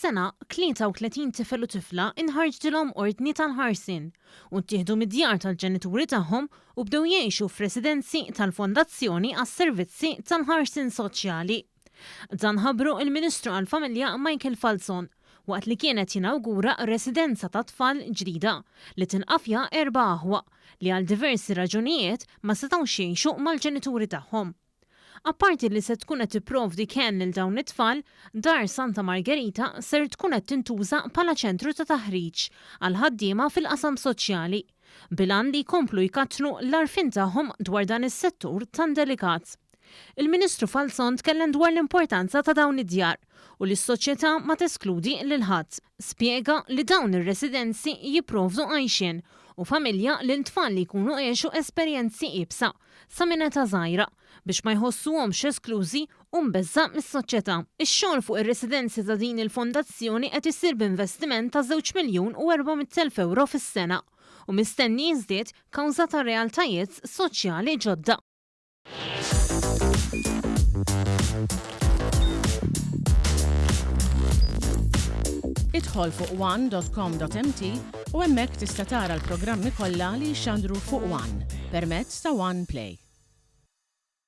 is-sena, 33 tifel u tifla inħarġtilhom ordni tal-ħarsien u ttieħdu mid-djar tal-ġenituri tagħhom u bdew jgħixu f'residenzi tal-Fondazzjoni għas-Servizzi tal-Ħarsien Soċjali. Dan ħabbru il-Ministru għall-Familja Michael Falzon waqt li kien qed jinawgura residenza tat-tfal ġdida li tilqa' fiha erba' aħwa li għal diversi raġunijiet ma setgħux jgħixu mal-ġenituri tagħhom. Apparti li se tkun qed tipprovdi kenn lil dawn it-tfal, Dar Santa Margherita ser tkun qed tintuża bħala ċentru ta' taħriġ għall-ħaddiema fil-qasam soċjali, bil-għan li jkomplu jkattru l-għarfien tagħhom dwar dan is-settur tant delikat. Il-Ministru Falzon tkellem dwar l-importanza ta' dawn id-djar u li s-soċjetà ma teskludi lil ħadd. Spjega li dawn ir-residenzi jipprovdu għajxien u familja lil tfal li jkunu għexu esperjenzi iebsa sa minn età żgħira, biex ma jħossuhomx esklużi u mbeżża' mis-soċjetà. Ix-xogħol fuq ir-residenzi ta' din il-fondazzjoni qed isir b'investiment ta' żewġ miljun u 400,000 ewro fis-sena u mistenni jiżdied kawża ta' realtajiet soċjali ġodda. Idħol fuq one.com.mt u hemmhekk tista' tara l-programmi kollha li jixxandru fuq One permezz ta' One Play.